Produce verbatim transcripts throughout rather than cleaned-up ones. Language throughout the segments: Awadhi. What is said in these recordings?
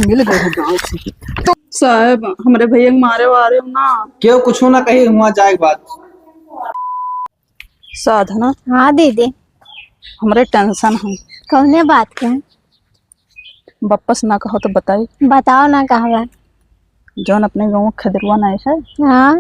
मिल गए हैं गाँव से। साहब, हमरे भैया के मारे वारे हो ना। केहू कुछो ना कही, हुआ जाए के बाद। साधना। हाँ दीदी। हमरे tension है। कौने बात के? बप्पा से ना कहो तो बताई। बताओ ना, का बा? जौन अपने गाँव खदेरुआ नाई है, हाँ।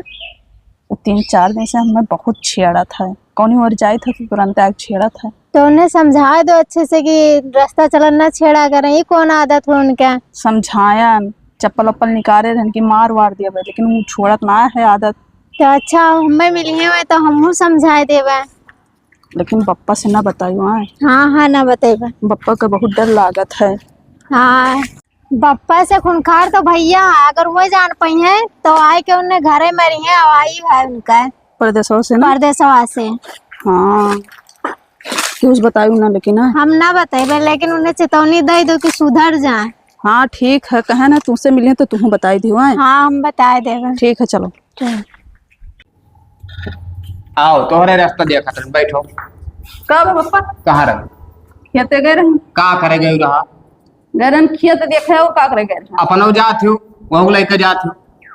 वो तीन चार दिन से हमें बहुत छेड़त है। कौनी ओर जाइत है तो तुरंत आके छेड़त है। तो उन्हें समझा दो अच्छे से कि रास्ता चलन ना छेड़ा करें, ये कौन आदत हो उनका? समझायन, चप्पल वप्पल निकाले रहन कि मार वार दिया बा, लेकिन वो छोड़त ना है आदत। तो अच्छा, हमें मिलिहे हुए तो हमहू समझाए देबे। लेकिन बप्पा से ना बताई वहाँ। हाँ, हाँ, ना बताइबे। बप्पा का बहुत डर लागत है। हाँ, बप्पा से खुनखार तो भैया, अगर वो जान पाई हैं तो आए के उन्हें घरे मरी हैं, और आई है उनका। परदेसवा से ना? परदेसवा से। हाँ, कुछ बतायू ना, लेकिन ना। हम ना बतेबे, लेकिन उन्हें चेतौनी दे दो कि सुधर जाए। हाँ, ठीक है, कहे ना तुमसे मिले तो तुम बताई दियो, आए? हाँ, हम बताए देबे। ठीक है, चलो। ठीक। आओ, तोहरे रास्ता देखत रहन, बैठो। का बा पप्पा? कहाँ रहे? खेते गए रहन। का करे गए रहा? गए रहन खेत देखे, और का करे गए रहन? अपनो जात हो, वहू लेके जात हो।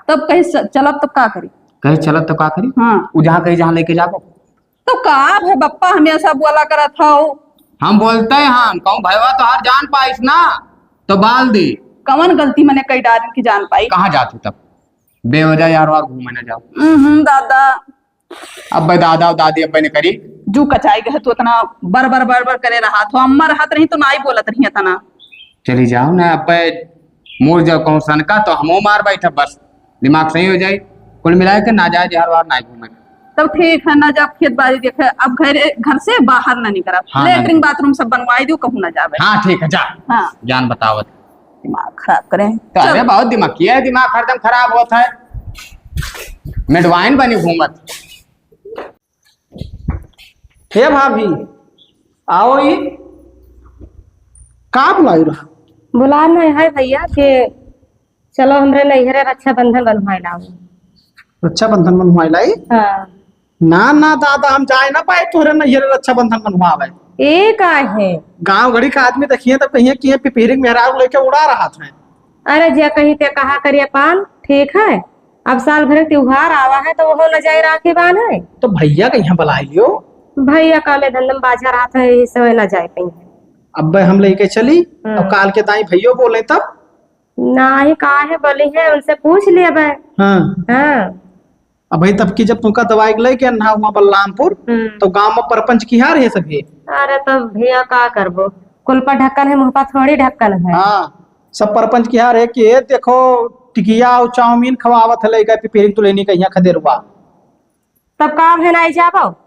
तब कहीं स-, चलब तब का करी? कहीं चलब तब का करी? हाँ। उ जहाँ कहीं जहाँ लेके जाबो। तो का है बप्पा, हमेशा बोला करत हो। हम बोलते हैं, हम कहूँ भैया तोहार जान पाइस ना, तो बाल दी। कवन गलती मने कई डारिन की जान पाई? कहाँ जात हो तब? बेवजह यार वार घूमे ना जाओ। हम्म, दादा। अब्बे दादा और दादी अब्बे ने करी। जू कचाई गए तो इतना बर बर बर बर करे रहा थो, अम्मा रहत रही तो ना ही बोलत रही इतना। चली जाओ ना अब्बे, मोर जब कहूँ सनका तो हमो मार बैठब बस, दिमाग सही हो जाई। कुल मिला के ना जाए यार वार ना घूमे। तब ठीक है, ना जाब खेत बाड़ी देखे, अब घर, घर से बाहर ना निकलब। हाँ, ना लेटरिन निकलब। बाथरूम सब बनवाई दो, कहूँ ना जाबे। हाँ, ठीक है, जा। हाँ। जान बतावत। दिमाग खराब करे। तो चल। अरे बहुत दिमाग किया है, दिमाग हरदम खराब होत है। मेडवाइन बनी घूमत। हे भाभी, आओ ई। का बुलायु रहा? बुला नहीं है भैया कि चलो हमरे नैहरे रक्षाबंधन बंधवाए लाओ। रक्षाबंधन बंधवाए लाई? हाँ। ना, ना दादा, हम जाए ना पाए तोहरे नैहरे रक्षाबंधन बंधवावे। ए काहे? गाँव घड़ी का आदमी देखिए तब कहिए कि ये पिपीरिक मेहरारू लेके उड़ा रहा था। अरे जे कहीं ते कहा करिए पान, ठीक है, अब साल भर त्योहार आवा है तो वो न जाए राखी बांधे। तो भैया के यहाँ बुला लियो। भैया काले धंधम बाजार रहत है, यही समय न जाए कहीं। अब्बे हम लेके चली, हम्म। अब काल के दाई भैयो बोले तब। नाही, काहे बोली है, उनसे पूछ लेबे। हाँ। हाँ। अब भाई तब की जब तुमका दवाई के लेके अन्हा हुआ बलरामपुर, हम्म। तो गांव में परपंच किहार है सभी। अरे तो भैया का करबो, कुल पर ढक्कन है, मुंह पर थोड़ी ढक्कन है। हाँ, सब परपंच किहार है कि ये देखो टिकिया और चाउमीन खवावत है लइका पिपीरिक दुल्हनी का यहाँ खदेरुआ। तब का है नाई जाबो?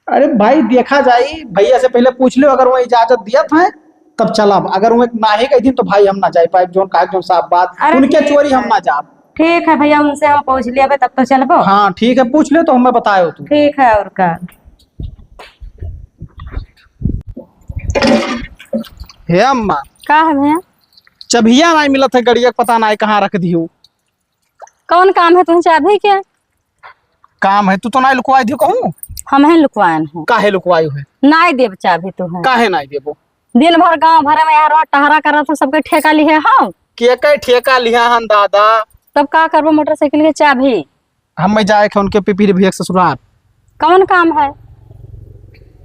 अरे भाई, देखा जाई, भैया से पहले पूछ लियो, अगर वो इजाजत दियत है तब चलब, अगर वो नाही कह दिन तो भाई हम ना जाए पाए, जोन काहे जोन साफ बात, अरे उनके ठीक चोरी हम है। ना जाब। ठीक है भैया, उनसे हम पूछ लेबे तब तो चलबो। हाँ ठीक है, पूछ ले तो हमें बतायो तू। ठीक है, और का। हे अम्मा। का है भैया? चबिया नाई मिलत है, गड़िया के पता नाई कहाँ रख दियो। कौन काम है तुम चाबी के? काम है, तू तो नाई लुकवाई दियो कहूँ। हम हैं लुकवाएन हूँ। काहे लुकवायु है? नाई देब चाबी तू है। काहे नाई देबो? दिन भर गांव भर में यार टहरा करत हो, सबके ठेका लिहे हो। के के ठेका लिहा हन दादा? तब का करबो मोटरसाइकिल के चाबी? हम मैं जाए के उनके पिपीर भैया के ससुराल। कौन काम है?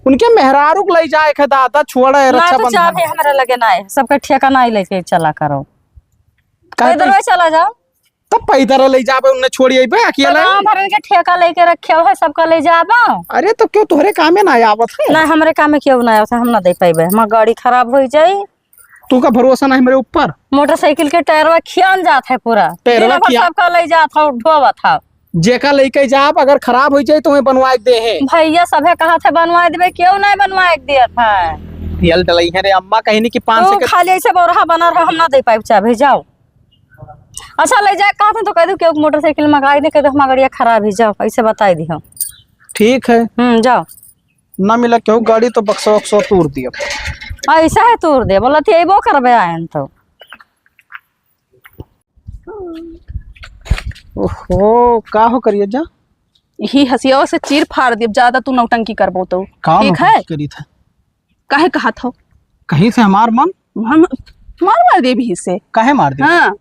उनके मेहरारू के ले जाए के दादा, छोड़े ना तो रक्षाबंधन। चाबी हमरा लगे ना है, सबके ठेका नाई लेके चला करो। काहे पैदल पे? चला जाओ। तब पैदल ले जाबे, उन्हें छोड़ी अइबे अकेले? तो गाँव भर के ठेका लेके रखे हो, सबका ले जाबो। अरे तो क्यों तोहरे कामे ना आवत है? ना, हमरे कामे क्यों ना आवत है, हम ना दे पाइबे, हमार गाड़ी खराब हो जाई। तू का भरोसा ना है मेरे ऊपर? मोटरसाइकिल के टायरवा खियान जात है पूरा, टायरवा दिन भर खिया- सबका ले जात हो, ढोवत हो। जेका लेके जाब, अगर खराब हो जाए तो मैं बनवा के दे है। भैया सभे कहा थे बनवा देबे, क्यों नहीं बनवा के दिया था? तेल डलई है रे अम्मा, कहीं नहीं कि पाँच तू से के- खाली ऐसे बौरहा बना रहो, हम ना दे पाइब चाबी, जाओ। अच्छा, ले जाए कहत हैं तो कह दू कि मोटरसाइकिल मंगाई दे, कह दो हमार गड़िया खराब ही, जाओ, ऐसे बताई दी हम। ठीक है। हम्म, जाओ। ना मिला केहू गाड़ी तो बक्सा वक्सा तोड़ दिया। ऐसा है तोड़ दे, बोला थी अइबो करबे आयन तो। ओहो, का हो करिए जा? यही हंसिया से चीर फाड़ दिए, ज्यादा तू नौटंकी करबो तो। का ठीक है? नौटंकी करी था? काहे कहत हो? कहीं से हमार मन? हम मार, मार देबी से। काहे मार देबी? हाँ।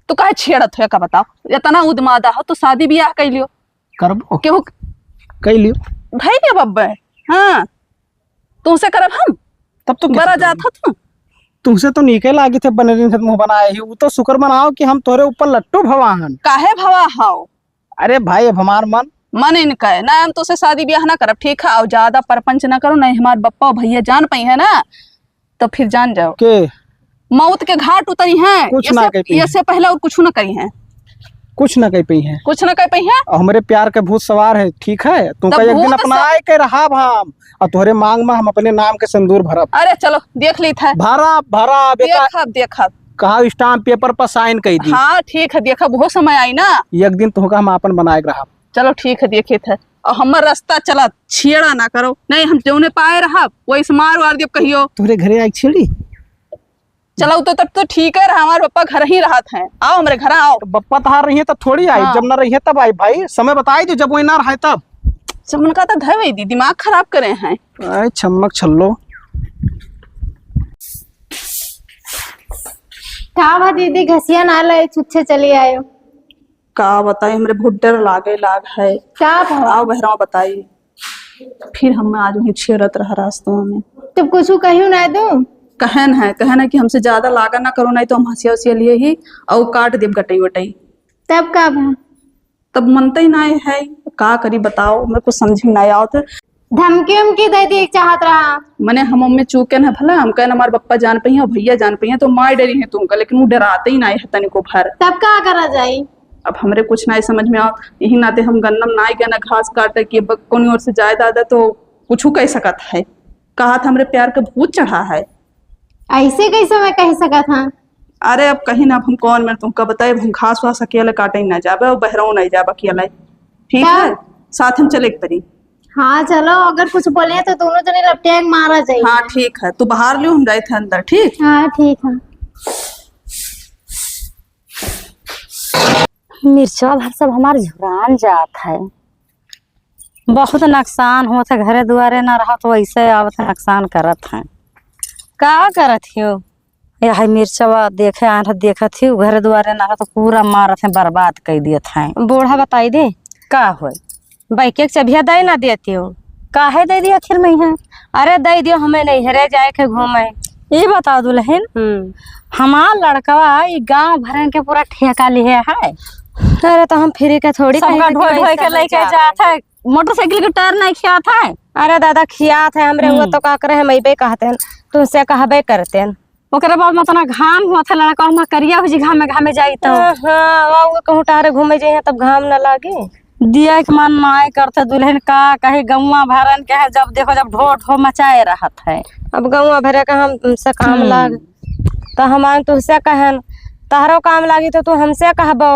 तू काहे छेड़त हो, का बताओ? इतना उदमादा हो, तू शादी बियाह कइ लियो। करबो। केहू कइ लियो। भई के बब्बे। हाँ। तुमसे करब हम? तब तो बड़ा जात हो तू। तुमसे तो नीके लागी थे, बनरिन से मुँह बनाए ही। वो तो शुक्र मनाओ कि हम तोरे ऊपर लट्टू भवा हन। काहे भवा हव? अरे भाई, अब हमार मन। मन इनका है ना, हम तोसे शादी ब्याह ना करब, ठीक है? और ज्यादा परपंच ना करो, नहीं हमार बप्पा और भैया जान पइहैं ना, तो फिर जान जाओ। के? मौत के घाट उतरिहैं। कुछ ना कह पइहैं। इससे पहले और कुछ ना करिहैं। कुछ ना कह पइहैं। कुछ ना कह पइहैं। और हमरे प्यार के भूत सवार है, ठीक है? तुमका एक दिन अपनाए के रहब हम, और तोहरे मांग में हम अपने नाम के सिंदूर भरब। अरे चलो, देख ली था। भरब, भरब, एका-, देखब, देखब। कहा stamp paper पर sign कइ दी। हाँ, ठीक है, देखब, वो समय आई ना। एक दिन तुमका हम आपन बनाए के रहब। चलो ठीक है, देखित है। और हमर रास्ता चला, छेड़ा ना करो। नहीं, हम जौने पाए रहब, वही से मार वार देब कहियो। तोहरे घरे आई छेड़ी? चलो, तो तब तो ठीक है रहा, हमार पप्पा घर ही रहत हैं। आओ हमरे घर आओ। तो पप्पा तहार रहिहैं तब थोड़ी आई, हाँ। जब ना रहिहैं तब आई भाई। समय बताई दो, जब वही ना रहे तब। जब उनका तो धवे दी, दिमाग खराब करे हैं। आए छम्मक छल्लो। का बा दीदी, घसिया ना लाए, छुच्छे चली आयो। का बताई, हमरे बहुत डर लागे लाग है। का भवा? आओ बहरवा बताई। फिर हम आज वहीं छेड़त रहा रास्तवा में। तब कुछ कहियो ना दो। कहन है, कहन है कि हमसे ज्यादा लागा ना करो, नहीं तो हम हंसिया उसिया लिए ही और काट देब गटई वटई। तब का भा? तब मनते ही ना है, का करी बताओ, मैं कुछ समझ में ना आवत। धमकी उमकी दे दी चाहत रहा। मने हम ओमे चूके न भला, हम कहन हमार बप्पा जान पइहैं और भैया जान पइहैं तो मार डरी है तुमका, लेकिन वो डराते ही ना है तनिको भर। तब का करा जाई? अब हमरे कुछ ना समझ में आवत, यही नाते हम गन्नम ना गए ना घास काटे कि अब कौन ओर से जाए दादा तो कुछ कह सकत है। कहा था हमरे प्यार का भूत चढ़ा है। ऐसे कैसे मैं कह सकत हाँ? अरे अब कहीं ना, अब हम कौन मैं तुमका बताए, अब हम घास वास अकेले काटे ना जाबे और बहरऊ नहीं जाबे अकेले, ठीक है? साथ हम चले एक परी। हाँ चलो, अगर कुछ बोले तो दोनों जने लपटिया के मारा जाए। हाँ ठीक है, तू बाहर लियो, हम जाए थे अंदर, ठीक? हाँ ठीक है। मिर्चवा भर सब हमार झुरान जात है। बहुत नुकसान होत है, घरे दुआरे ना रहत तो ऐसे आवत है, नुकसान करत है। का करत हियो? यह मिर्चवा देखे आन रहत, देखत हियो, घरे दुआरे ना रहत तो पूरा मारत है, बर्बाद कइ दियत है। बूढ़ा बताई दे। का होई? बाइक के चबिया दे ना देती हो। काहे दे दिया आखिर में है? अरे दे दियो, हमें नैहरे जाए के घूमे। ये बताओ दुल्हन, हम्म। हमार लड़कवा ई गांव भरन के पूरा ठेका लिहे है। अरे तो हम फ्री के थोड़ी सबका कहीं ढोए ढोए के लेके जात है, मोटरसाइकिल के टायर नहीं खियात है। अरे दादा खियात है हमरे, वो हम्म। तो का करे, हम अइबे कहते हैं, तुमसे कहबे करते हैं। ओकरे बाद में इतना घाम हुआ था, लड़का हुआ करिया हो जी, घामे घामे जाई तो। हाँ, हाँ, वा वो कहूँ टहरे घूमे जाइए तब घाम न लागे। दिया के मन नाय करते दुल्हन का, कहीं गौवा भरन के है, जब देखो जब ढो ढो मचाए रहत है। अब गौवा भरे का हमसे काम हम्म। लाग, तो हम तुमसे कहन, तहरो काम लागी तो तू हमसे कहबो।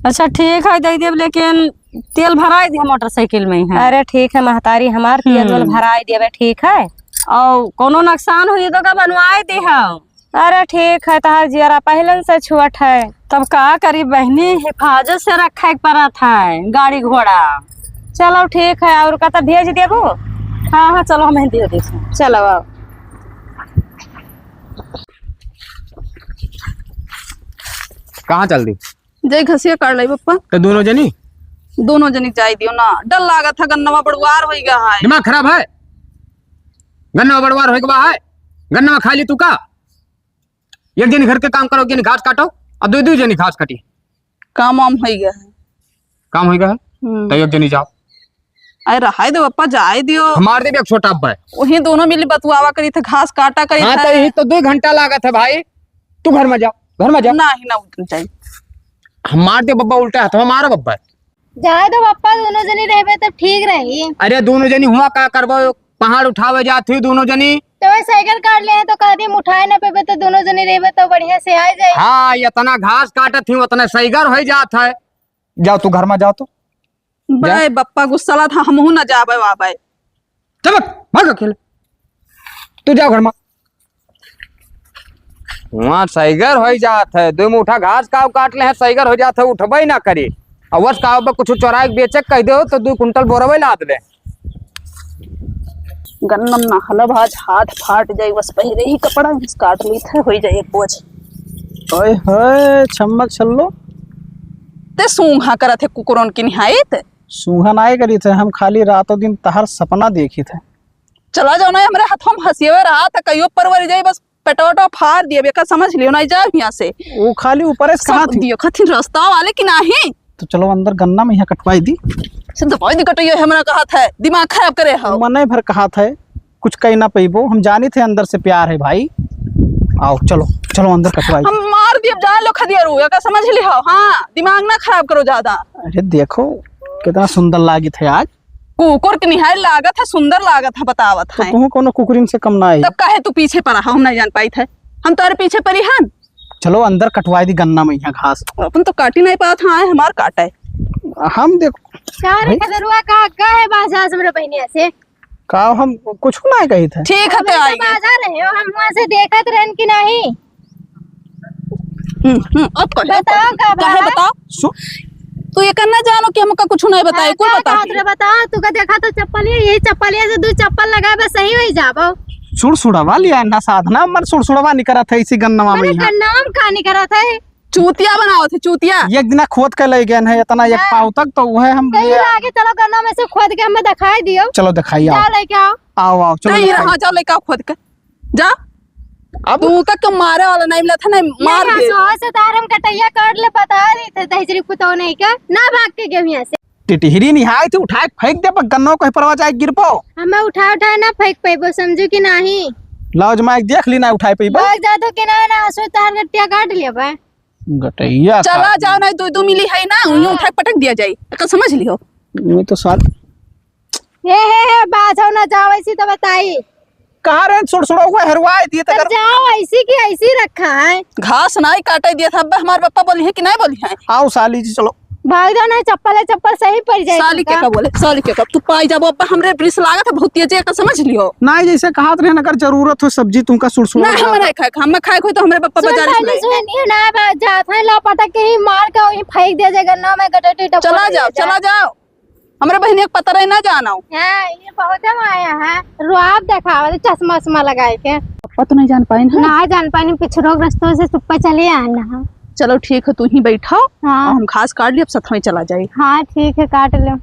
अच्छा ठीक है, दे देब, लेकिन तेल भराई दिया मोटरसाइकिल में ही है। अरे ठीक है महतारी, हमार तेल वेल हम्म। भराई देबे, ठीक है। और कोनो नुकसान हुई तो का बनवाए दे हम। अरे ठीक है, तहार जियरा पहलन से छुअट है। तब का करी बहनी, हिफाजत से रखे के पड़त है गाड़ी घोड़ा। चलो ठीक है, और का तब भेज देबो? हाँ, हाँ, चलो हम दे देते हैं। चलो आओ। कहाँ चल दी? जय घसिया काट लाई पप्पा। तो दोनों जनी? दोनों जनी जाए दियो ना, डर लागत है गन्नवा बड़ुआर होई गया है। दिमाग खराब है? गन्नवा बड़ुआर होई गया है? गन्नवा खा ली तू का? एक जनी घर के काम करो, एक जनी घास काटो, अब दो, दो जनी घास काटी। काम वाम होई गया है। काम होई गया है? हम्म। तो एक जनी जाओ। अरे रहाई दो पप्पा, जाए दियो। हमार दे भी एक छोटा अब्बा है। वही दोनों मिली बतुआवा करी थे, घास काटा करी हाँ, थे। तो यही तो दो घंटा लागत है भाई। तू घर में जाओ, घर में जाओ। ना ही ना उठ जाए। हमार दे बब्बा उल्टा हाथ, हमारो बब्बा है। जाए दो पप्पा, दोनों जनी रहबे तब ठीक रही। अरे दोनों जनी हुआ का करबो, पहाड़ उठावे जात हुई दोनों जनी। तो वही साइकिल काट ले हैं तो कह दी हम उठाए ना पेबे तो दोनों जनी रहबे तो बढ़िया से आ जाए। हाँ, इतना घास काटत ही उतना सैगर हो जात है। जाओ तू घर में जाओ तो। बे बप्पा गुस्सला था, हमहू ना जाबे वाबे। चमक, भाग अकेले। तू जाओ घर में। वहाँ सैगर हो जात है, दो मुठा घास काव काट ले हैं, सैगर हो जात है, उठबे ही ना करी। और वस काव बा कुछ चोराए के बेचे के कह दे हो तो दो कुंटल बोरवे लाद ले। गन्नम ना हलब, आज हाथ फाट जाई, बस पहिरे ही कपड़ा घिस काट लीत है, होई जाई एक बोझ। ओए होए, छम्मक छल्लो। ते सूंघा करत है कुकुरन की निहायत। सूंघा नाय करीत है, हम खाली रातों दिन तहर सपना देखित है। चला जाओ ना, हमरे हाथों में हंसियवे रहा था, कहियो परवर जाई, बस पेटवा उटवा फार दिए, बेका समझ लियो, नहीं जाओ यहाँ से। वो खाली ऊपर से कहा सब थी। दियो खातिर रास्ता वाले की नाही। तो चलो अंदर गन्ना में यहाँ कटवाई दी। से दवाई दी कटैया, हमरा कहा था, दिमाग खराब करे हो। मने भर कहा था, कुछ कही ना पैबो, हम जानी थे अंदर से प्यार है भाई। आओ, चलो, चलो अंदर कटवाई। हम मार दिए, जान लो खदिया रू, एका समझ ली हो। हाँ, दिमाग ना खराब करो ज्यादा। अरे देखो, कितना सुंदर लागित है आज। कुकुर के निहाय लागत है, सुंदर लागत है, बतावत तो है। तू कोनो कुकुरिन से कम ना है। तब काहे तू पीछे पड़ा हो, हम नहीं जान पाई थे। हम तोरे पीछे पड़ी हन। चलो अंदर कटवाई दी गन्ना में यहाँ घास। अपन तो काटी नहीं पात है, हमार काटा है। हम देखो का रे भाई। खदरुआ का, का है बाजार से हमरे बहिनिया से? का हम कुछ ना कही थे। ठीक है, ते हम तो आएंगे। बाजार रहे हो, हम वहाँ से देखत रहन कि नहीं। हम्म, हम्म, अब कहे, बताओ का काहे बा? बताओ? सु- तू ये करना जानो कि हमका कुछ नहीं बताए, हाँ, कुल का बताओ। कहत रे, बताओ, तू का देखा तो चप्पलिया, यही चप्पलिया से दो चप्पल लगाए बस सही हो ही जाबो। सुड़सुड़वा लिया ना साधना, मन सुड़सुड़वा निकरत है इसी गन्नवा में अरे यहाँ। गन्नवा में का निकरत है? चूतिया बनावत है, चूतिया। एक दिना खोद के ले गए हैं इतना एक हाँ। पाव तक, तो वह हम कहीं ले लागे, चलो गन्ना में से खोद के हमें दिखाई दियो। चलो दिखाई, आओ। जाओ लेके आओ। आओ, आओ, चलो नहीं दिखाई। रहा, जाओ लेके आओ खोद के। जा। अब तू का क्यों मारे वाला नहीं मिला था, नहीं मार नहीं, दे। हंसुआ से तार हम कटैया काट ले, बता रही थे, दहिजरी पुतौ नहीं के, ना भाग के गए यहाँ से। टिटहिरी निहाय थे, उठाए के फेंक दे, पर गन्नो कहीं परवा जाए गिरबो। हमें उठाए, उठाए ना फेंक पैबो, समझू कि नहीं? लाओ जमा के देख ली ना, उठाए पैबो। भाग जा तो कि ना, ना, हंसुआ तार गट्टिया काट लिया बा। गटैया चला काट जाओ, नहीं दो, दो मिली है ना, उन्हें हाँ। उठाए पटक दिया जाए, एका समझ लियो। मैं तो साथ हे, हे, हे, बाझो ना जाओ, ऐसी तो बताई। कहाँ रहे सुड़सुड़ौआ हरवाए दिए तो तो कर। जाओ, ऐसी की ऐसी रखा है। घास नाई काटे दिया था, अब हमारे पप्पा बोली है कि नहीं बोली है? आओ साली जी, चलो। भाग जाओ ना, चप्पल है, चप्पल सही पड़ जाए साली के तुमका। का बोले, साली के का? तू पाई जाबो, अब हमरे वृष लागत है बहुत तेज है, का समझ लियो। नहीं, जैसे कहा रहे ना, अगर जरूरत हो सब्जी तुमका सुड़सुड़ा नहीं, हम जाता। नहीं खाए, हम खाए कोई तो हमरे पप्पा सुन बाजार से साली, लाए। सुन, ये ना बा-, जात है, ला पटक के ही मार के वहीं फेंक दिया जाए गन्ना में, गटटी टप्पा चला दे जाओ, जाए। चला जाओ। हमरे बहिनिया के पता रहे ना जानो। हाँ, ये बहुते माया है। रुआब देखावत, चश्मा उश्मा लगाए के। पप्पा तो नहीं जान पाइन है। ना जान पाइन, पिछड़ो रस्तों से सुप्पा चले आए ना। चलो ठीक है, तू ही बैठो। हाँ। और हम घास काट ली, अब सथवे चला जाए। हाँ, ठीक है, काट लो।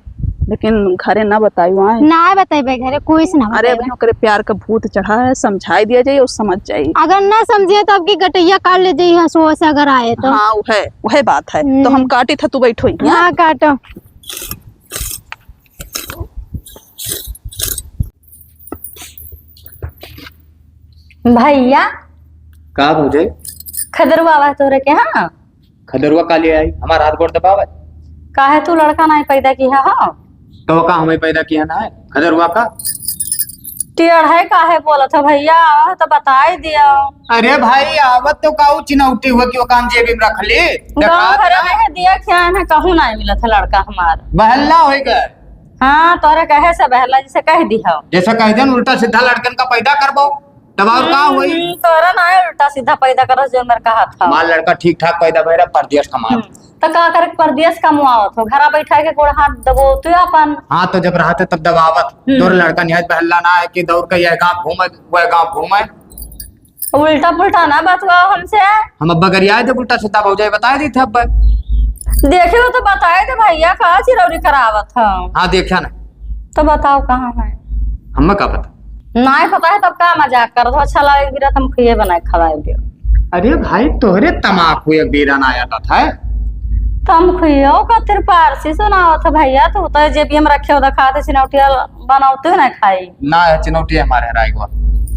लेकिन घरे ना बताई वहाँ। ना बताइबे घरे, कोई से ना अरे, बताइबे। अभी ओकरे प्यार का भूत चढ़ा है, समझाई दिया जाए और समझ जाए। अगर ना समझे तो आपकी गटैया काट ले जाइए, हंसुआ से अगर आए तो। हाँ, वह, वह बात है। तो हम हम्म। काटी था, तू बैठो ही, हाँ? हाँ, काटो। भैया। का भौजाई? खदरुआ आवा तोरे के, हाँ? खदरुआ का ले आई? हमार हाथ गोड़ दबावे। काहे तू लड़का नहीं पैदा किया, हाँ? तो का हमें पैदा किया ना है? खदरुआ का? टेढ़ है काहे बोलत हो भैया? आवा तो बताई दियो। अरे भाई, आवत तो काऊ चिनौटी हुआ कि वो काम जेबी में रख ली। गाँव देखा घर दे। में है दिया क्या है, कहूँ नहीं मिलत है लड़का हमार। बहल्ला होई गए। हाँ, तोरे कहे से बहला जैसे कह दी हो। जैसे कह देन, उल्टा सीधा लड़कन का पैदा करबो, तब और का होई? हम्म, तोरा ना उल्टा सीधा पैदा करस, जो मेरे कहा था। हमार लड़का ठीक ठाक पैदा भइरा, परदेस कमात। हम्म, तो का करे परदेस कमवावत हो, घरा बैठा के गोड़ हाथ दबो तू अपन। हाँ, तो जब रहते तब दबावत। हम्म। तोर लड़का निहायत बहला ना है कि दौड़ के यह गाँव घूमे, वह गाँव घूमे। उल्टा पुल्टा ना बतवाओ हमसे। हम अब्बा गरियाए दे उल्टा सीधा भौजाई बताए दी थे अब्बा। देखे हो तो बताए दे भैया, का चिरौरी करावत हो? हाँ, देखा ना। तो बताओ कहाँ है? हमें का पता? नाय पता है तब का मजाक करत हो? अच्छा लागे एक बीरा तमखुए बनाए खवाए दियो। अरे भाई, तोहरे तमाकू एक बीरा ना आया था। तमखुओ का तिरपारसी सुनावत हो भैया, तू तो जेबी में रखे हो, दिखाते चिनौटिया बनावते हो ना खाई। ना है, चिनौटी हमारे हराई हुआ।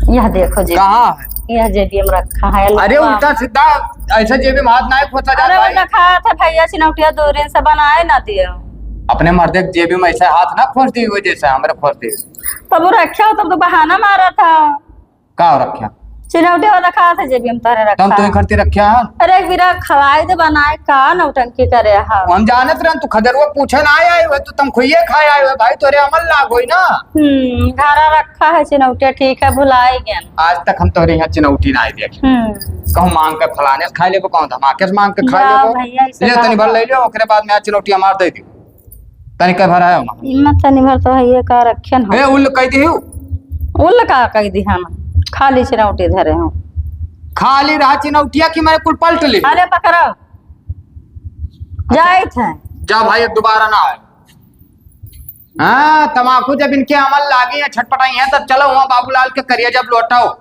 यह देखो जी। कहाँ है? यह जेबी में रखा है, अरे लुकवा। उल्टा सीधा ऐसे जेबी में हाथ ना खोसा जाता अरे वो है। दिखा था भैया, चिनौटिया दूर से बनाए ना दियो। अपने मर्दे के जेबी में ऐसे हाथ ना खोस दी हुए जैसे हमरे खोस दी। तब वो रखे हो तब तो बहाना मारा था। का रखे? चिनौटी वाला खा था जेबी में तोरे रखा। तब तो इकट्ठे रखे हैं। अरे एक बीरा खवाई दे बनाए का नौटंकी करे हा। हम जानत रहन तू खदरुआ पूछे ना आए, आए हुए तू तमखुइये खाए आए हुए भाई, तोरे अमल लाग होई ना। हम्म, घरा रखा है चिनौटिया, ठीक है, भुलाई गया। आज तक हम तोरे यहाँ चिनौटी ना आए देखे। हम्म। कहूँ मांग के फलाने से खा लेबो, कहूँ धमाके से मांग के खा जा लेबो। भैया, ऐसे ले तनी भर बात ले लियो, ओकरे बाद में आज चिनौटिया मार दे दियो। तनी के भर आयो मां। इम्मा तनी भर तो है, ये का रखे ना। ए, उल कह दियो। उल का कह दी हम, खाली चिनौटी धरे हूँ। खाली रहा चिनौटिया कि मैंने कुल पलट ली। अरे पकड़ो, जाइत है। जा भाई, अब दोबारा ना आए। हाँ, तमाकू जब इनके अमल लागी है, छटपटाई है, तब चलो वहाँ बाबूलाल के करिया जब लौटाओ,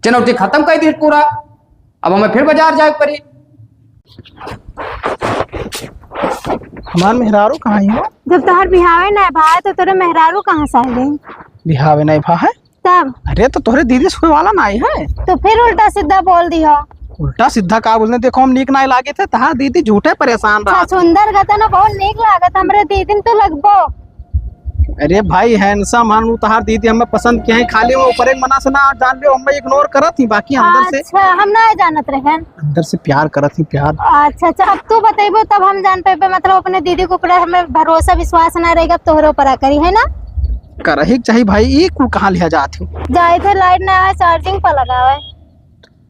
चिनौटी खत्म कर दी पूरा। अब हमें फिर बाजार जाए पड़ी। हमार मेहरारू कहाँ है? जब तोहर बिहावे ना भा, तो तोरे मेहरारू कहाँ से आ गई? बिहावे नहीं भा है? तब? अरे, तो तोहरे दीदी से कोई वाला नहीं है? तो फिर उल्टा सीधा बोल दी हो। उल्टा सीधा का बोलने? देखो, हम नीक नहीं लागे थे, तहार दीदी झूठे परेशान रहा। छछुंदर गतन बहुत नीक लागत, हमरे दीदी तो लगबो। अरे भाई, handsome हन उ तहार दीदी, हमें पसंद किहे हैं, खाली वो ऊपर एक मना से ना जान लियो, हमें ignore करत ही, बाकी अंदर से अच्छा, हम ना जानत रहन। अंदर से प्यार करत ही, प्यार। अच्छा, अच्छा, अब तू बतेबो तब हम जान पेबे, मतलब अपने दीदी के ऊपर हमें भरोसा विश्वास ना रहेगा, अब तोहरे ऊपर आ करी, है ना? करही के चाही भाई, ई कुल कहाँ लिया जात हो? जाए थे, light ना आवे, charging पर लगावे।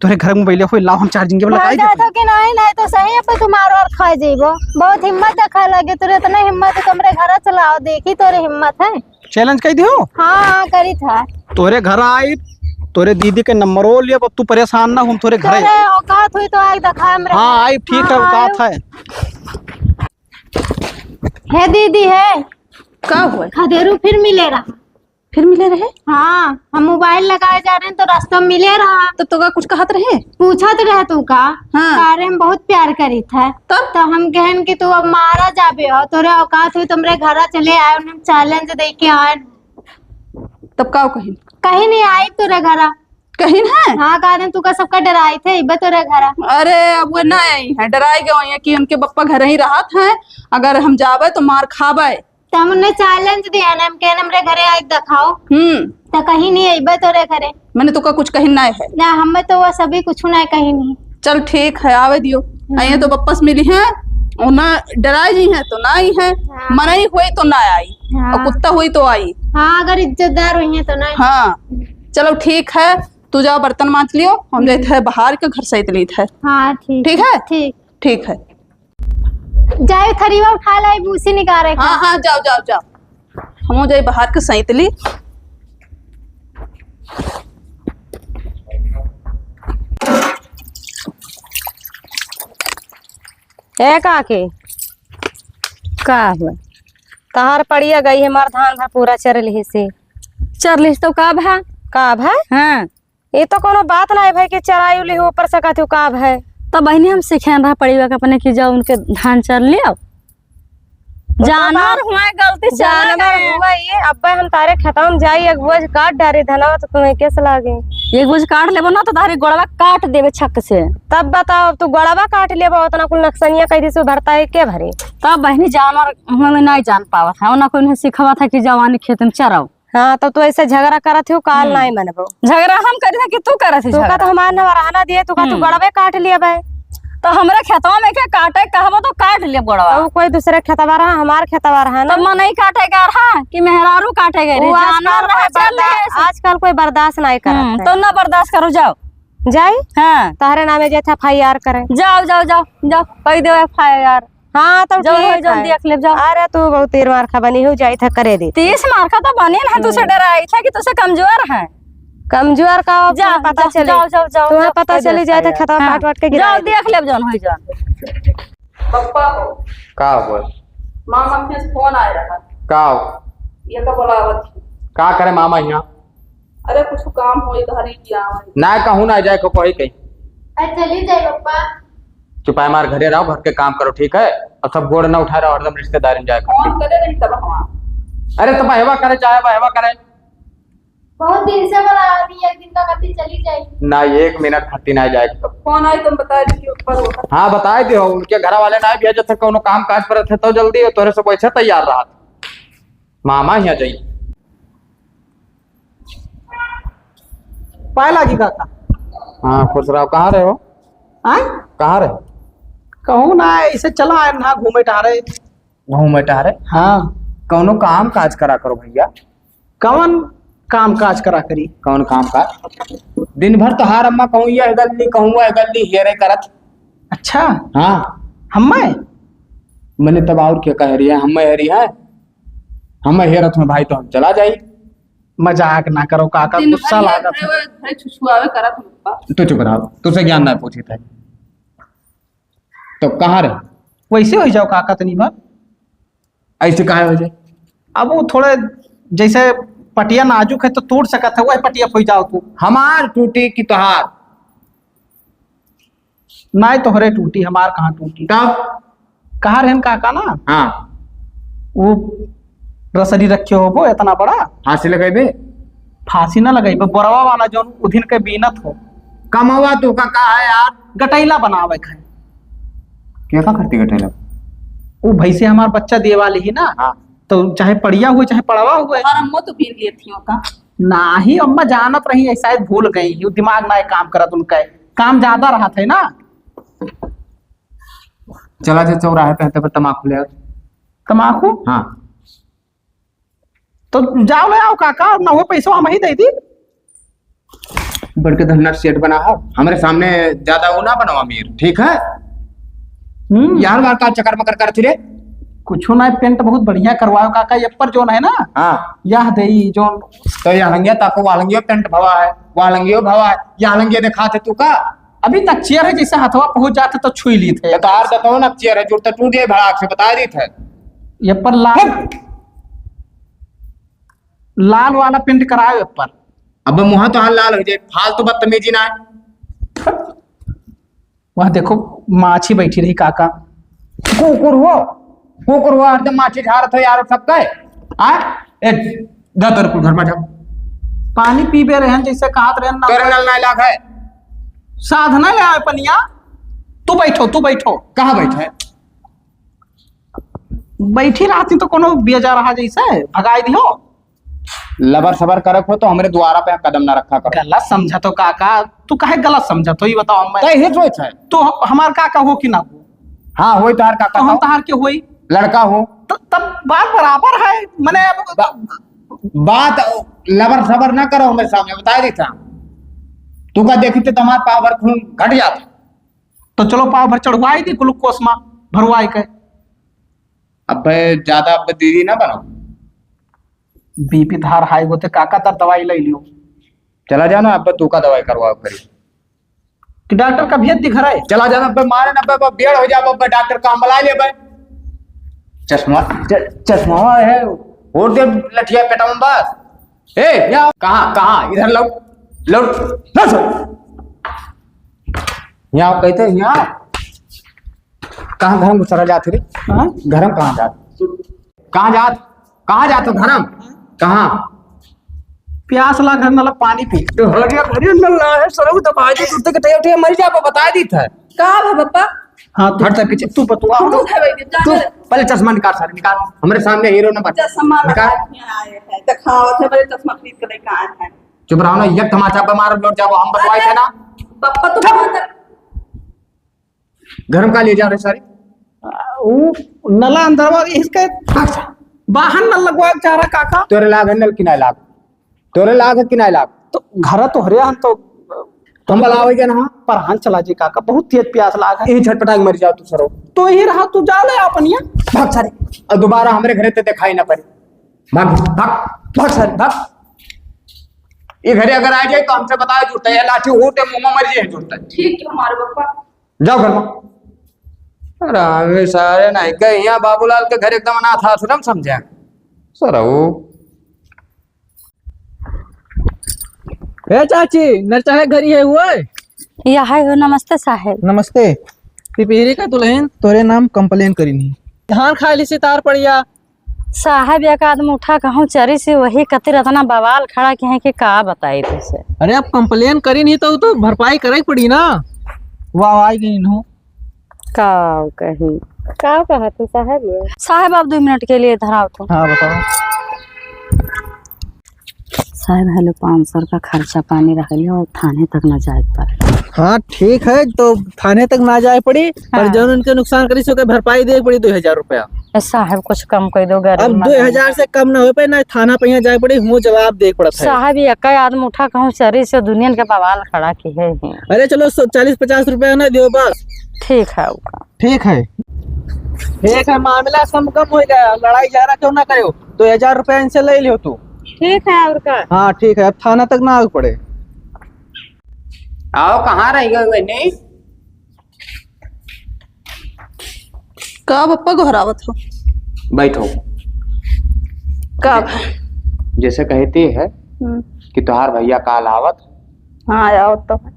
तोरे घर में मोबाइल होई, लाओ हम charging के पे लगाई देते। जात हो कि नहीं, नहीं तो सही, अब तू मार वार खा जइबो। बहुत हिम्मत देखा लगे, तोरे इतना हिम्मत है, तुमरे घर चलाओ, देखी तोरे हिम्मत है। Challenge कह दियो। हाँ, हाँ, करी था। तोरे घर आई, तोरे दीदी के नंबरो लियो, अब तू परेशान ना हो, हम तोरे घर तोरे आई। औकात हुई तो आके दिखा हमरे। हाँ, आई, ठीक है, हाँ, औकात आयो। है। हे दीदी, हे। का हुआ? खदेरू फिर मिले रहा। फिर मिले रहे? हाँ, हम मोबाइल लगाए जा रहे हैं तो रास्ता में मिले रहा। तो तोका कुछ कहत रहे? पूछत रहे तू का? हाँ। का रे हम बहुत प्यार करी था। तब? तो हम कहन कि तू अब मारा जाबे हो, तोरे औकात हुई, तुमरे घरा चले आए, उन्हें challenge दे के आए। तब का कही? कहीं नहीं आई तोरे घरा। कहीं ना? हाँ, का रे तू का सबका डराई थे, इब्बे तोरे घरा। अरे, अब वो ना आई है, डराई गए हैं कि उनके पप्पा घर ही रहत हैं, अगर हम जाबे तो मार खाबे। त हम उन्हें challenge दिया ना, हम कहन हमरे घरे आके दिखाओ। हम्म। त कहीं नहीं अइबे तोरे घरे। मैंने तो का कुछ कहीं नहीं है। ना, हमें तो वो सभी कुछ ना कहीं नहीं। चल ठीक है, आवे दियो। हम्म। आइए तो वापस मिली है, और ना डराई जी है तो ना आई है, हाँ। मनई हुई तो ना आई, हाँ। और कुत्ता हुई तो आई। हाँ, अगर इज्जतदार हुई है तो ना आई। हाँ, चलो ठीक है, तू जाओ बर्तन मांज लियो, हम हम्म। जाइत है बाहर के घर सहित लेत है। हाँ, ठीक ठीक है। है? ठीक। ठीक है। जाए थरिया उठा लाई, भूसी निकाले का। हाँ, हाँ, जाओ, जाओ, जाओ। हमहू जाई बाहर के सैतली। ए काकी, का हुआ? तहार पड़िया गई है, हमार धान भा पूरा चर लिहिस। चर लिहिस तो का भा? का भा? हाँ। ये तो कोनो बात नाहीं भाई कि चराई उली हो ऊपर से कहती हूँ का भाई। तो बहिनी हम सिखेन रहा पड़िया के अपने कि जाओ उनके धान चर लियो। वो तो जानवर बात हुआ गलती से चला जानवर गए। हुआ ये, अब्बे हम तारे खेतवा में जाई, एक बोझ काट डारी धनवा तो तुम्हें केस लागे। एक बोझ काट लेबो ना तो तारे गोड़वा काट देबे छक से। तब बताओ, अब तू गोड़वा काट लेबो, उतना कुल नक्सनिया कह दी सो भरता है के भरे? तब बहिनी जानवर हमें नहीं जान पावत है, ना कोई उन्हें सिखावत है कि जवानी खेत में चराओ। हाँ, तो तू ऐसे झगड़ा करत हो, काल हम्म। नाहीं मनबो। झगड़ा हम करी था कि तू करत ही तू का झगड़ा? तो हमार नवरहना दिए, तू का तू हम्म। गड़बे काट लिया बे। तो हमरे खेतवा में के काटे कहबो तो काट लिया गड़वा। तो कोई दूसरे खेतवा रहा, हमार खेतवा रहा ना। तो मनई काटे का रहा कि मेहरारू काटे गए रे, वो जानवर आजकल रहा, कोई चल रहे बर्दा-, ऐसे। आजकल कोई बर्दाश्त नाहीं करत हम्म, है। तो ना बर्दाश्त करो, जाओ। जाई? हाँ। तहरे नामे जे था F I R करे। जाओ, जाओ, जाओ, जाओ, कह दो F I R। हाँ, तब जौन ठीक होई, जौन है। देख लेब, जाओ। अरे, तू बहुत तीर मारखा बनी हो, जाई था करे दे। तीस मारखा तो बनी ना, तू से हम्म। डराई था कि तू से कमजोर है। कमजोर का अब जा, पता जा, चली। जाओ, जाओ, जाओ, तुम्हें जाओ, पता कर दे चली जाए तो खाया। खेतवा हाँ। काट वाट के जाओ, गिराई दे। देख लेब जौन होई जौन। पप्पा हो। का हो? मामा के फोन आया है। का हो? ये का बुलावत है? का करे मामा यहाँ? अरे कुछ काम होई, घरे की आवे। ना कहूँ ना जाए को कोई कहीं। अरे चली जाए पप्पा। चुपाए मार घरे रहो, घर के काम करो, ठीक है? और सब गोड़ ना उठा रहो, हरदम रिश्तेदारी में जाए फोन खातिर। करे रही तब हम। अरे तो बहवा करे, चाहे बहवा करे। बहुत दिन से बोला अभी एक दिन का खातिर चली जाए। ना, एक मिनट खातिर ना जाए। फोन आई तुम बता दी ऊपर होता। हाँ, बताए दियो, उनके घर वाले ना भेजे थे, कोनो काम काज पर थे तो जल्दी तोरे से वैसे तैयार रहा। मामा यहाँ जाई। पाए लागी काका। हाँ, खुश रहो। कहाँ रहे हो? आय? कहाँ रहे? कहूँ ना, ऐसे चला आए ना, घूमे टहरे। घूमे टहरे? हाँ। कौनो काम काज करा करो भैया। कौन काम काज करा करी? कौन काम काज? दिन भर तोहार अम्मा कहूँ ये गल्ली, कहूँ वो गल्ली हेरे करत। अच्छा। हाँ। हम्मे? मैंने तब और क्या कह रही है, हम्मे हेरी है। हम हेरत में भाई तो हम चला जाई। मजाक ना करो काका, दिन गुस्सा भर ये लागत है। घरे, घरे छुछुआवे करत हो पप्पा। तू चुप रहो, तुझसे ज्ञान ना पूछी थे। तो कहाँ रहे? वैसे होइ जाओ काका, तनी भर। ऐसे काहे होइ जाए? अब वो थोड़े जैसे पटिया नाजुक है तो टूट सकत है, वही पटिया होइ जाओ तू। हमार टूटी कि तोहार? नाहीं, तोहरे टूटी, हमार कहाँ टूटी? तब? कहा रहन काका ना? हाँ। वो रसरी रखे होबो इतना बड़ा। फांसी लगइबे? फांसी ना लगइबे, बोरवा वाला जौन उधिन के बीनत हो। कमवा तू का, का है यार? गटैला बनावे के है। क्या का करती गटैला? वो भैंसे हमार बच्चा देवा ली ही ना, हाँ। तो चाहे पड़िया हुए, चाहे पड़वा हुए। और अम्मो तो बीन लिए थी का? नाही, अम्मा जानत रही है, शायद भूल गई, वो दिमाग ना काम करत उनका, काम ज्यादा रहत है ना। चला जा चौराहे पे, हते पर तमाकू ले आओ। तमाकू? हाँ। तो जाओ ले आओ काका, ना हो पैसा हम ही दे दी। बड़के धन्ना सेठ बना हो, हमरे सामने ज्यादा वो ना बनाओ अमीर, ठीक है? हम्म। यार वार का चक्कर मकर करती रे? कुछो ना, पेंट बहुत बढ़िया करवाओ काका, ये पर जोन है ना? हाँ। यह देई जोन। तो यह लंगिया ताको, वह लंगियो पेंट भवा है, वह लंगियो भवा है, यह लंगिया दिखाते तू का? अभी तक चेयर है, जैसे हथवा पहुंच जाते तो छुई ली थे। तो तार बताओ ना, चेयर है, जुड़ता टूट जाए भड़ाक से, बता दी थे। ये पर लाल, हट! लाल वाला पेंट कराओ ये पर। अब मुँह तो हाल लाल हो जाए, फालतू बदतमीजी ना है। वह देखो, माछी बैठी रही काका। कुकुर हो, कुकुर हो, हरदम माछी झाड़त हो यार, सबका है। आ? ए, जा तोर कुल घर में जा। पानी पीबे रहन, जैसे कहत रहन ना। तोरे नल नहीं लाग है। साधना ले आवे पनिया। तू बैठो, तू बैठो। कहाँ बैठे? बैठी रहती तो कोनो बेजा रहा जैसे, भगाई दियो। लबर सबर करक हो तो हमरे द्वारा पे कदम ना रखा करो। गलत समझत हो काका, तू काहे गलत समझत हो, ये बताओ। मैं तय हित होत है। तो हम, हमार काका हो कि ना हो? हाँ, होई तोहार काका तो हम हो। तोहार के होई? लड़का हो। तो तब बात बराबर है, मने अब बा-, बात लबर सबर ना करो हमरे सामने, बता दी था। तू का देखी तो तुम्हार पाव भर खून घट जाता। तो चलो पाव भर चढ़वाई दी ग्लूकोज मा भरवाई के। अबे ज्यादा अब दीदी ना बनो। बीपी धार हाई होते काका तर दवाई ले लियो। चला जाना, अब तू का दवाई करवाओ करी। कि डॉक्टर का भेज दी घर आए। चला जाना, अब मारे ना, अब बेड़ हो जाबे, अब डॉक्टर का हम बुला लेबे। चश्मा, च-, चश्मा है, और दे लठिया पेटा में बस। ए, यहाँ कहाँ, कहाँ? इधर लौट, लौट, लौट। यहाँ कहते हैं, यहाँ कहाँ घर में घुसरा जात रे? हाँ? घर में कहाँ जात? कहाँ जात? कहाँ जात हो घर में? कहाँ? प्यास लाग है, नला पानी पी। तो हरिया, हरिया नला है, सरऊ दबाई दे, दूध के टेम टेम मर जाबे, बता दी था। का भा पप्पा? हाँ, तू हट जा पीछे। तू बतुआ। तू खा भाई, जा तू ले। पहले चश्मा निकाल, सारे निकाल। हमरे सामने हीरो ना बन। चश्मा निकाल। लगा के आए हैं, दिखावत है, बड़े चश्मा खरीद के लेके आए हैं। चुप रहो ना, एक तमाचा पे मारो, लौट जाओ, हम बतवाए थे ना। पप्पा, तू कहाँ कर घर में का ले जा रहे सारे? आ, ऊ नला अंदरवा इसके बाहर नल लगवा के चाह रहा काका। तोरे लाग है नल कि नहीं लाग? तोरे लाग है कि नहीं लाग? तो घर तो हरे हम तो हम बलावे के ना। पर हाथ चला जी काका, बहुत तेज प्यास लाग है। यही झटपटा के मर जाओ तू सरो। तो यही रहा, तू जा ले अपन यहाँ। भाग सारे। और दोबारा हमरे घरे ते दिखाई ना पड़े। भाग, भाग, भाग सारे, भाग। ये घरे अगर आ जाए तो हमसे बताओ जुड़ता है, लाठी होते मुंह में मर जाए जुड़ता है। ठीक है हमारे पप्पा। जाओ घर में। अरे, हमें सारे नहीं गए यहाँ बाबूलाल के घर एकदम अनाथ आश्रम समझे। सरऊ। ए चाची, नरचाहे घरी है हुए? या है हो, नमस्ते साहेब। नमस्ते। पिपीरी का दुल्हन तोरे नाम complain करी नहीं। धान खा ली सितार पड़िया। साहेब, एक आदमी उठा कहूँ चरी से, वही खातिर इतना बवाल खड़ा किहे कि का बताई तुझसे। अरे, अब complain करी नहीं तो, तो भरपाई करे के पड़ी ना। वाह, आई गई इन्हों। का कही? का कहा तू साहेब? ये साहेब, आप दो मिनट के लिए इधर आओ तो। हाँ, बताओ। साहेब, हेलो, पाँच सौ का खर्चा पानी रह लियो और थाने तक ना जाए पड़े। हाँ, ठीक है, तो थाने तक ना जाए पड़ी, पर हाँ। जौन उनके नुकसान करी, सो के भरपाई दे पड़ी दो हजार रुपया। ए साहेब, कुछ कम कर दो, गरीब अब मरीब। दो हजार से कम ना हो पाए, ना थाना पे यहाँ जाए पड़ी, हूँ जवाब दे पड़त है। साहेब, ये एक आदमी उठा कहूँ चरी से दुनिया के बवाल खड़ा की है ही। अरे चलो, सौ, चालीस पचास रुपया ना दियो बस। ठीक है, ओका। ठीक है, ठीक है, मामला कम कम हो गया, लड़ाई झगड़ा क्यों ना करो, दो हजार रुपया इनसे ले लियो तू। ठीक है, और का? हाँ, ठीक है, अब थाना तक ना आवे पड़े। आओ, कहाँ रह गए बहनी? का बप्पा गोहरावत हो? बैठो। का? जैसे कहती है हम्म। कि तोहार भैया काल आवत। हाँ, आवत तो है।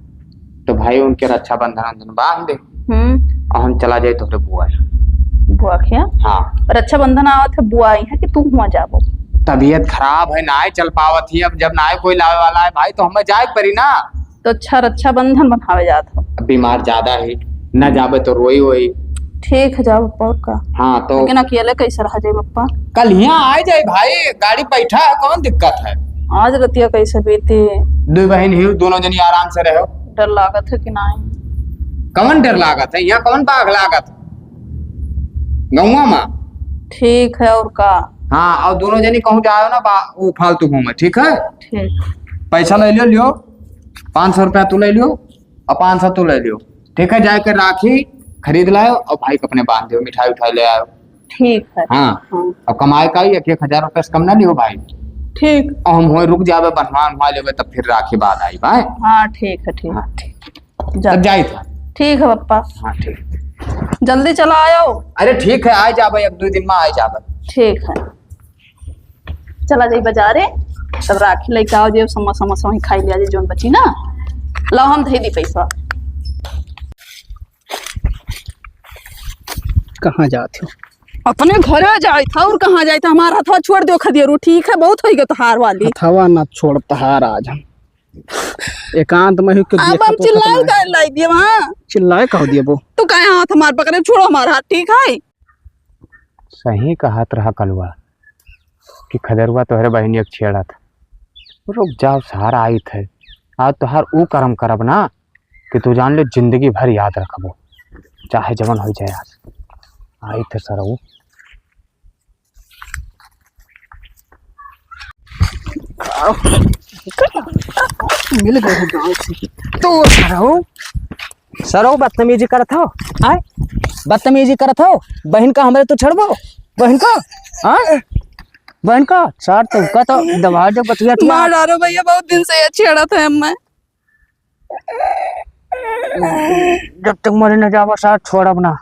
तो भाई उनके रक्षाबंधन वंधन बांध दे। हम्म। और हम चला जाए तोहरे बुआ। बुआ के यहाँ? हाँ। रक्षाबंधन आवत है, बुआ आई है कि तू हुआ जाबो? तबीयत खराब है, ना चल पावत ही। अब जब ना कोई लावे वाला है भाई, तो हमें जाए के पड़ी ना। तो अच्छा, रक्षाबंधन बनावे जात हो। अब बीमार ज्यादा है, ना जाबे तो रोई वोई। ठीक है, जाओ बप्पा, और का? हाँ, तो लेकिन अकेले कैसे रह जाए बप्पा? कल यहाँ आ जाए भाई, गाड़ी बैठा है, कौन दिक्कत है? आज रतिया कैसे बीती? दो बहन ही, दोनों जनी आराम से रहो। डर लागत है कि नहीं? कौन डर लागत है? यहाँ कौन बाघ लागत है? गौवा में। ठीक है, और का? हाँ, और दोनों जनी कहूँ जाओ ना बा-, वो फालतू घूमे, ठीक है? ठीक। पैसा ले लियो, लियो, पाँच सौ रुपया तू ले लियो और पाँच सौ तू ले लियो, ठीक है? जाके राखी खरीद लाओ और भाई के अपने बांध दियो, मिठाई उठाई ले आओ। ठीक है। हाँ। हाँ। और कमाए का ही एक एक हजार रुपया से कम ना लियो भाई। ठीक। और हम वहीं रुक जावे, बनवा बनवा लेवे, तब फिर राखी बाद आई भाई। हाँ, ठीक है, ठीक। हाँ, ठीक। जा। तब जाई था। ठीक है पप्पा। हाँ, ठीक। जल्दी चला आयो। अरे ठीक है, आ जाबे, एक दो दिन में आ जाबे। ठीक है, चला जाई बाजारे, तब राखी लेके आओ जे, समोसा समोसा वहीं खाई लिया जे, जोन बची ना। लाओ, हम धई दी पैसा। कहाँ जात हो? अपने घरे जाइत था, और कहाँ जाइत था? हमारा हथवा छोड़ दियो खदेरू, ठीक है, बहुत होई गयो तोहार वाली। हथवा ना छोड़ तोहार आज हम। एकांत में ही कुछ अब देखा हम तो चिल्लाए खतरनाक। काहे लाई दिए वहाँ? चिल्लाए कह दिए वो। तू काहे हाथ हमार पकड़े? छोड़ो हमार हाथ, ठीक है? सही कहत रहा कलुआ कि खदेरुआ तोहरे बहिनिया के छेड़त। रुक जाओ, सहारा आइत है। आज तोहार ऊ करम करब ना कि तू जान ले, जिंदगी भर याद रखबो, चाहे जवन हो जाए। आज आइत है सरऊ। मिल गए हो गाँव से। तो सरऊ, सरऊ बदतमीजी करत हो, आय? बदतमीजी करत हो, बहिन का हमरे तो छेड़बो, बहिन का, हाँ? बहिन का, सार तुमका तो दबा दे बतिया तुम। मार डालो भैया, बहुत दिन से ये छेड़त है हमें। जब तक मरे न जावा सार छोड़ब ना।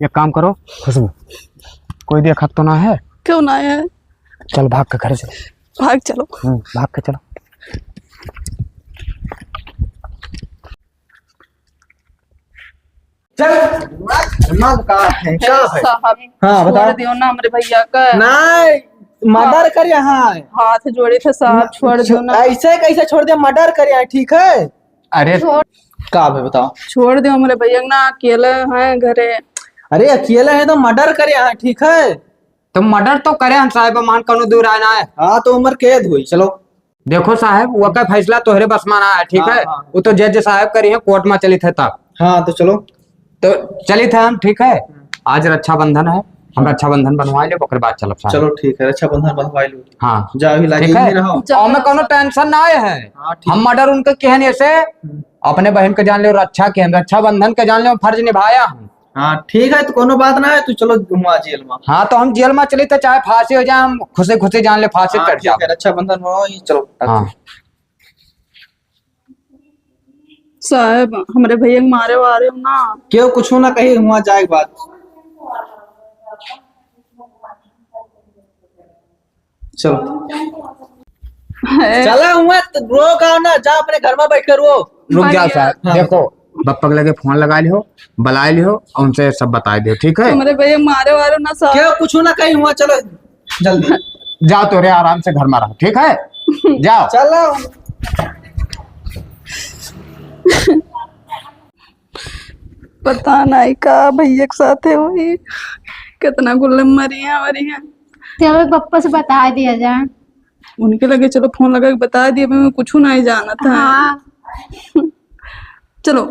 एक काम करो खुशबू, कोई देखत तो ना है? क्यों ना है? चल भाग के घर चलो। भाग चलो। हम्म, भाग के चलो। चल, दिमाग का है, का है? साहब, हाँ, छोड़ बताओ। दियो ना हमरे भैया का। नहीं, मर्डर कर यहाँ है। हाथ जोड़े थे साहब, छोड़ दियो ना। ऐसे कैसे छोड़ दे, मर्डर कर यहाँ, ठीक है? अरे, छोड़। का है बताओ? छोड़ दियो हमरे भैया ना, अकेले हैं घरे। अरे, अकेले हैं तो मर्डर कर यहाँ, ठीक है? तो मर्डर तो करे हम साहब, मान कौनो दूर आए ना है। हाँ, तो उम्र कैद हुई, चलो। देखो साहब, वो का फैसला तोहरे बस में ना है, ठीक हाँ, है? हाँ। वो तो जज साहब करी है, कोर्ट में चलित है तब। हाँ, तो चलो। तो चलित है हम, ठीक है? हम्म। आज रक्षाबंधन है, हम हम्म। रक्षाबंधन बनवा ले, ओकर बाद चलब साहब। चलो, ठीक है, रक्षाबंधन बनवा लो। हाँ। जा, अभी लागे ठीक है? ही रहो। और हमें कौनो टेंशन ना आए है। हाँ, ठीक। हम मर्डर उनके कहने से हम्म। अपने बहन के जान ले, रक्षा के, रक्षाबंधन के जान ले, फर्ज निभाया हम। हाँ, ठीक है, तो कोनो बात ना है, तू चलो हुआ जेल में। हाँ, तो हम जेल में चली, तो चाहे फांसी हो जाए, हम खुशी खुशी जान ले, फांसी हाँ, चढ़ ठीक जाओ। है, रक्षाबंधन हो, ये चलो। हाँ। साहब, हमरे भैया के मारे वारे हो ना। क्यों, कुछ ना कही, हुआ जाए बात। चलो। है। चला हुआ तो रो का ना, जा अपने घर में बैठ कर रो। रुक जाओ भैया। साहब, हाँ। देखो, बप्पा के लगे फोन लगा लियो, बुला लियो, और उनसे सब बता दियो, ठीक है? हमरे भैया मारे वाले ना साहब। क्या कुछ ना कहीं हुआ, चलो जल्दी। जाओ तोरे आराम से घर में रहो, ठीक है? जाओ। चलो। पता नहीं का भैया के साथे होई, कितना गुल्ले मरी हैं, मरी हैं। चलो, पप्पा से बता दिया जाए। उनके लगे चलो फोन लगा के बता दिया, मैं कुछ नहीं जानत है। हाँ। चलो।